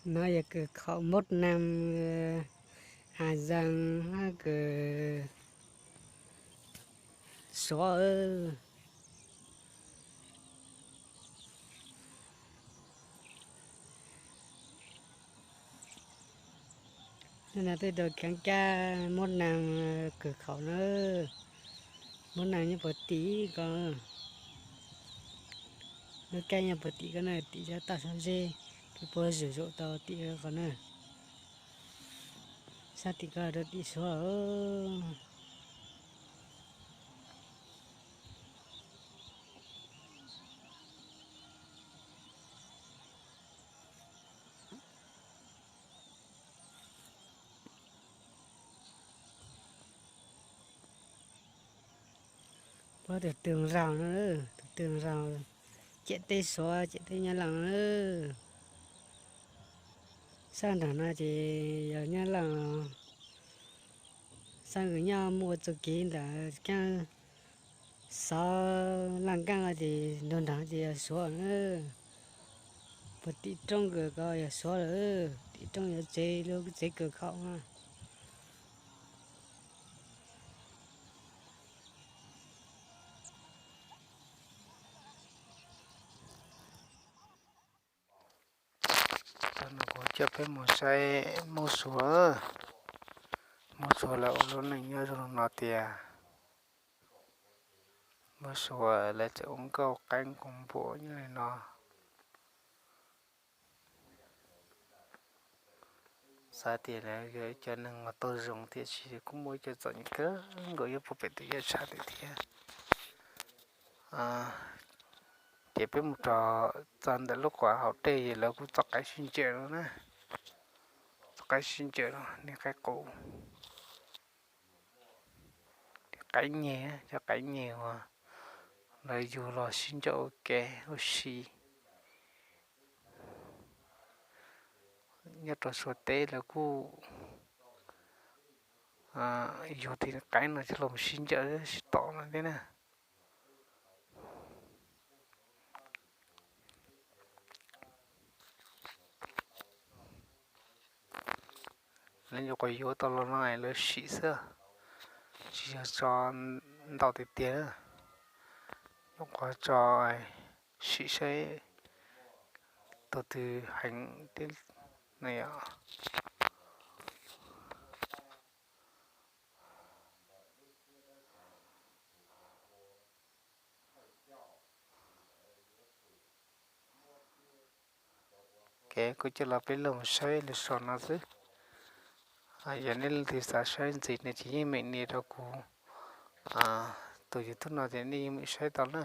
No yog kws khaum Mub Nees, Has Zees, kws Suav. Hnub no peb tuaj kheev kab Mub Nees kws khaum na. Mub Nees nyob puag tim ko, lub kab nyob puag tim ko na, tim cov toj sab zeb, peb puag zuj zus tau tim ko na. Sab tim ko rau tim Suav. Puab tus twg zaug no, tus twg zaug ciam teb Suav ciam teb Nyab Laaj na. Sab nraag no ces yog Nyab Laaj, sab nws nyob muaj txuj kev ntawm keeb xov laaj nkaaj ces nrug nraag ces yog Suav na. Puag tim roob kws ko yog Suav lawm, tim roob yuav tsev lub tsev kws khaum na. Cov no kuv coj peb mus saib Moob Suav. Moob Suav lawv ua lub neej nyob zoo li no tias, Moob Suav lawv tseem ua nkauj qaib nkaus npaum nyob li no. Xav tias lawv yog ib co neeg uas tau zoo tiam sis kuj muaj ib co txom nyem kawg nkaus nyob puag pem tus yaj tshav ntawd thiab. Ces peb mus rau txog ntawm lub quav hauv dej lawv kuj txoj qaib sib ncaws no na. Txoj qaib sib ncaws no, niag qaib qus, niag qaib nyeg, cov qaib nyeg uas lawv yug los sib ncaws ua ke ua si. Nyob rau Suav teb lawv kuj yug tej qaib no coj los sib ncaws sib tom no thiab na. Lawv nyuam qhuav yuav tau los no lawv sim xwb, tsis yog tso ntau tiag tiag. Nyuam qhuav tso sim saib tus twg heev thiab na yom. Kev kuv coj los peb los saib lub zos no xwb. Yog nej leej twg xav saib ntxiv no ces yeej meem nias rau kuv tus YouTube no ces nej yeej meem saib tau na.